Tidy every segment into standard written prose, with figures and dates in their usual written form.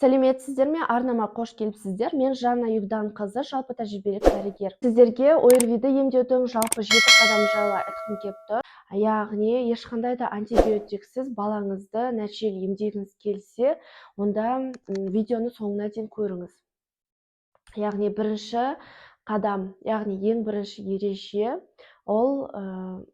Сәлеметсіздер ме! Арнама қош келіпсіздер! Мен Жанна Югданқызы, жалпы тәжірибелік дәрігер. Сіздерге ОРВИ-ді емдеудің жалпы жеті қадамы жайлы айтқым келіп тұр. Яғни ешқандай да антибиотиксіз балаңызды нәтижелі емдегіңіз келсе, онда видеоны соңына дейін көріңіз. Яғни бірінші қадам, яғни ең бірінші ереже, ол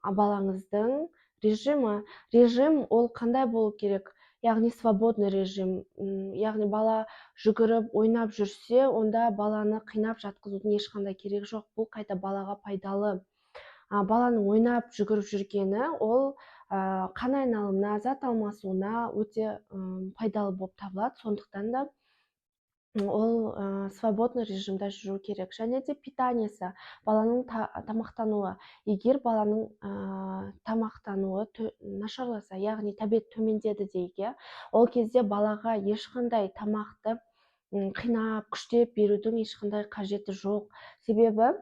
балаңыздың режимі. Режим ол қандай болу керек? Яғни свободный режим, яғни бала жүгіріп ойнап жүрсе, онда баланы қинап жатқызудың ешқандай керегі жоқ. Бұл қайта балаға пайдалы. Баланың ойнап жүгіріп жүргені ол қан айналымына, зат алмасуына өте пайдалы болып табылады. Сондықтан да ол свободный режимда жүру керек. Және де питаниесі, баланың тамақтануы. Егер баланың тамақтануы нашарласа, яғни тәбет төмендеді дейік, иә, ол кезде балаға ешқандай тамақты қинап, күштеп берудің ешқандай қажеті жоқ. Себебі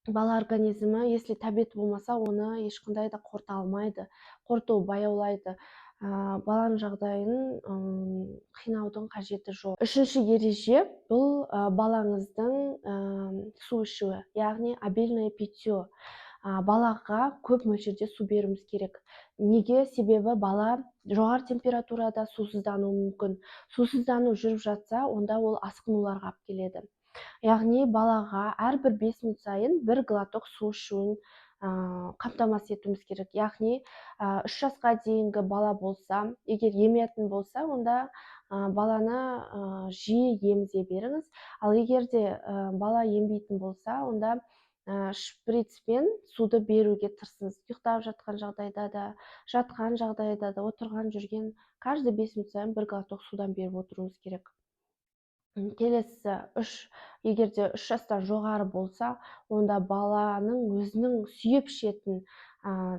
бала организмі, если тәбеті болмаса, оны ешқандай да қорыта алмайды, қорытуы баяулайды. Баланың жағдайын қинаудың қажеті жоқ. Үшінші ереже, бұл балаңыздың су ішуі, яғни обильное питье. Балаға көп мөлшерде су беруіміз керек. Неге? Себебі бала жоғары температурада сусыздануы мүмкін. Сусыздану жүріп жатса, онда ол асқынуларға алып келеді. Яғни балаға әрбір 5 минут сайын бір глоток су ішуін қамтамасыз етуіміз керек. Яғни 3 жасқа дейінгі бала болса, егер еметін болса, онда баланы жиі емізе беріңіз. Ал егер де бала ембейтін болса, онда шприцпен суды беруге тырысыңыз. Ұйықтап жатқан жағдайда да, жатқан жағдайда да, отырған, жүрген, каждый 5 минут сайын бір глоток судан беріп отыруыңыз керек. Келесі үш, егер де 3 жастан жоғары болса, онда баланың өзінің сүйіп ішетін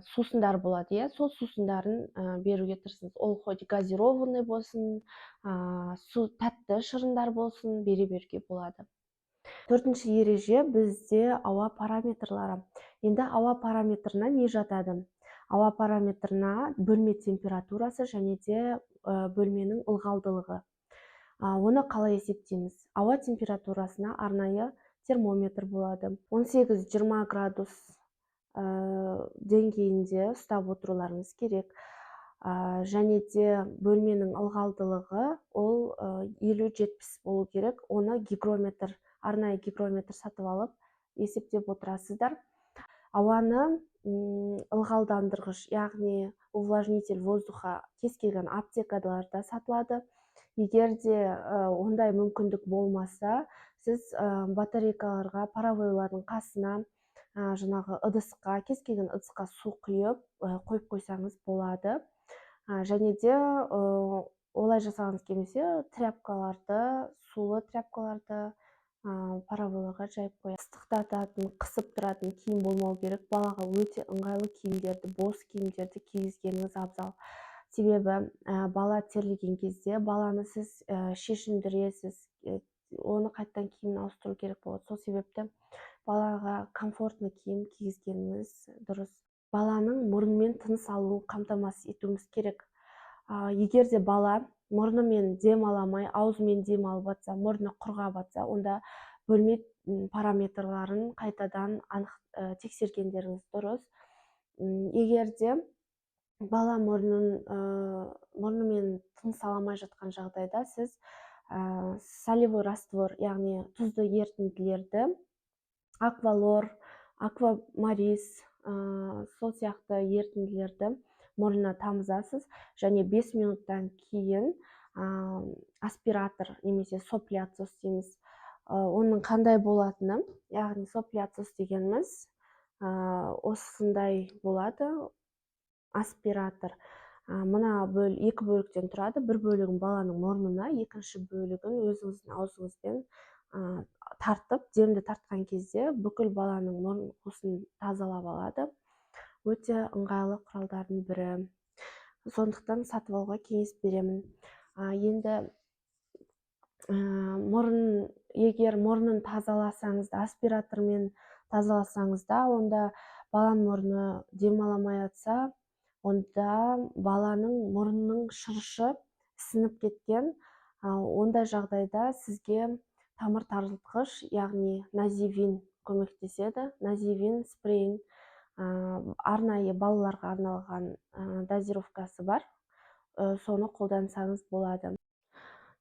сусындар болады, иә, сол сусындарын беруге тырысыңыз. Ол хоть газированный болсын, су, тәтті шырындар болсын, бере беруге болады. Төртінші ереже бізде ауа параметрлары. Енді ауа параметрына не жатады? Ауа параметрына бөлме температурасы және де бөлменің ылғалдылығы. Оны қалай есептейміз? Ауа температурасына арнайы термометр болады. 18-20 градус деңгейінде ұстап отыруларыңыз керек. Және де бөлменің ылғалдылығы, ол 50-70 болу керек. Оны гигрометр, арнайы гигрометр сатып алып, есептеп отырасыздар. Ауаны ылғалдандырғыш, яғни увлажнитель воздуха, кез келген аптекаларда сатылады. Егер де ондай мүмкіндік болмаса, сіз батарейкаларға, паровойлардың қасына, жаңағы ыдысқа, кез келген ыдысқа су құйып, қойып қойсаңыз болады. Және де олай жасағыңыз келмесе, тряпкаларды, сулы тряпкаларды паровойларға жайып қояды. Ыстықтататын, қысып тұратын киім болмау керек. Балаға өте ыңғайлы киімдерді, бос киімдерді кигізгеніңіз абзал. Себебі бала терлеген кезде баланы сіз шешіндіресіз, оны қайтадан киімін ауыстыру керек болады. Сол себепті балаға комфортный киім кигізгеніңіз дұрыс. Баланың мұрнымен тыныс алуын қамтамасыз етуіміз керек. Егер де бала мұрнымен дем ала алмай, аузымен дем алып жатса, мұрны құрғап жатса, онда бөлме параметрларын қайтадан анық тексергендеріңіз дұрыс. Егер де бала мұрнымен тыныс ала алмай жатқан жағдайда, сіз солевой раствор, яғни тұзды ерітінділерді, Аквалор, Аквамарис, сол сияқты ерітінділерді мұрнына тамызасыз және 5 минуттан кейін аспиратор немесе соплеотсос дейміз. Оның қандай болатыны, яғни соплеотсос дегеніміз осындай болады. Аспиратор мына екі бөліктен тұрады. Бір бөлігін баланың мұрнына, екінші бөлігін өзіңіздің аузыңызбен тартып, демді тартқан кезде бүкіл баланың мұрын қуысын тазалап алады. Өте ыңғайлы құралдардың бірі, сондықтан сатып алуға кеңес беремін. Енді мұрын, егер мұрнын тазаласаңыз да, аспиратормен тазаласаңыз да, онда баланың мұрны дем ала алмай жатса, онда баланың мұрнының шырышы ісініп кеткен. Ондай жағдайда сізге тамыр тарылтқыш, яғни Називин көмектеседі. Називин спрейін, арнайы балаларға арналған дозировкасы бар, соны қолдансаңыз болады.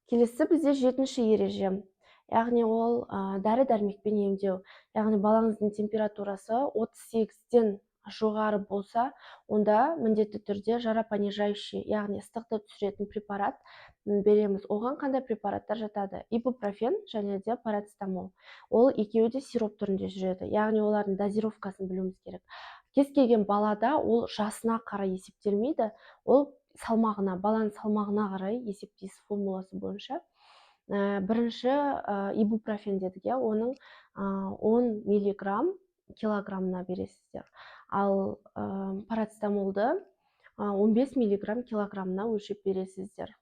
Келесі бізде жетінші ереже, яғни ол дәрі дәрмекпен емдеу. Яғни балаңыздың температурасы 38-ден жоғары болса, онда міндетті түрде жаропонижающий, яғни ыстықты түсіретін препарат береміз. Оған қандай препараттар жатады? Ибупрофен және де парацетамол. Ол екеуі де сироп түрінде жүреді, яғни олардың дозировкасын білуіміз керек. Кез келген балада ол жасына қарай есептелмейді, ол салмағына, баланың салмағына қарай есептейсіз формуласы бойынша. Бірінші ибупрофен дедік, иә, оның 10 миллиграмм килограммына бересіздер. Ал парацетамолды 15 миллиграмм килограммына өлшеп бересіздер.